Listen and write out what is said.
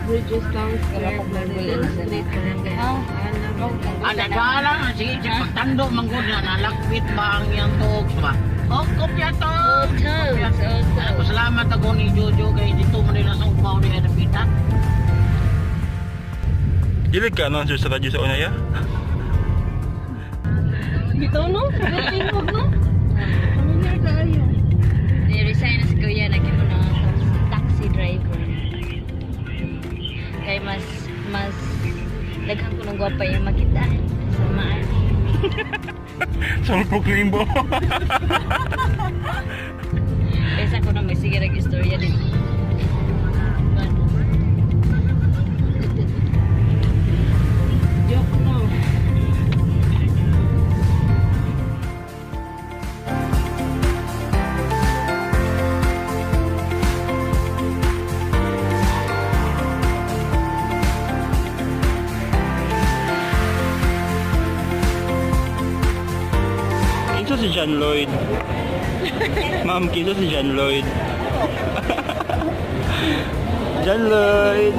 Bridges Town Square, Blanco Street, Barangay Alam. Ah, nagala, sige, sige, pagtando, manggod na, nalakbit ba ang iyang tuog ba? Oh, kopya to! Oh, toes. Oh, Ay, toes. pasalamat ako ni Jojo kay dito Manila sa upaw ni Adapita. Dili ka announcer sa radyo sa una ya? Dito no? Tingog no? Familiar kaayo. Ni-resign na si Kuya, naging na taxi driver. Kay mas daghan ko ng gwapa yung makita sa maan. Sa limbo. Kaysa ko na may sige nag-istorya din. Joke no. Kinsa si John Lloyd? Ma'am, kinsa si John Lloyd? John Lloyd!